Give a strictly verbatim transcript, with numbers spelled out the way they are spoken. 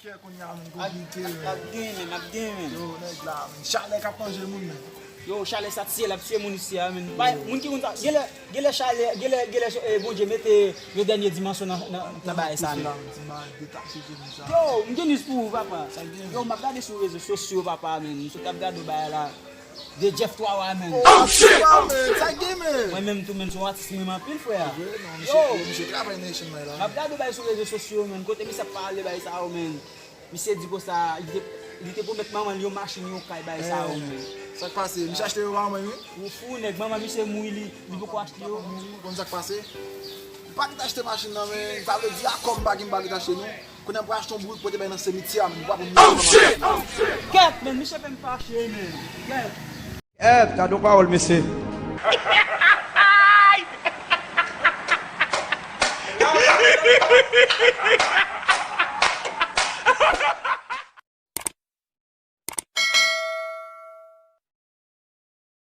Kè kounye a, men, konplike, men. Ap gen, men, ap gen, men. Yo, nèg la, men. Chalè k ap manje moun, men. Yo, chalè sa tiye, l ap tiye moun isi a, men. Bay, moun ki konn sa, genlè, genlè chalè, genlè, genlè, eh, Bondye mete yon dènye dimansyon nan, nan, nan bagay sa, men. Yo, m gen news pou ou, papa. Yo, m ap gade sou rezo sosyo, papa, men. M sot ap gade yon bagay la. De Jeff twa wa, men. Oh, shit, man, sa gen, men. Mwen menm tou, men, se yon atis mwen renmen anpil, frè. Vre, non, misye, yo, misye travay nan Haitian Life la. M ap gade bay sou rezo sosyo, men, kote misye ap pale bay sa yo, men. Misye di konsa, li te, li te pwomèt manman l yon machin, yon kay, bay sa yo, men. Sa k pase? Misye achte yo ba mwen, wi. Ou fou, nèg, manman misye mouri, li, li poko achte yo. Ou konn sa k pase? M pa gen achte machin nan, men. Sa vle di, a kòb m pa gen, m pa gen achte, non. Kounye a m pral achte yon bourik pote bay nan simityè a, men m pa pou moun nan machin. Kèt, men, misye fè m fache, men. Kèt. Kèt, gade yon pawòl, mesye.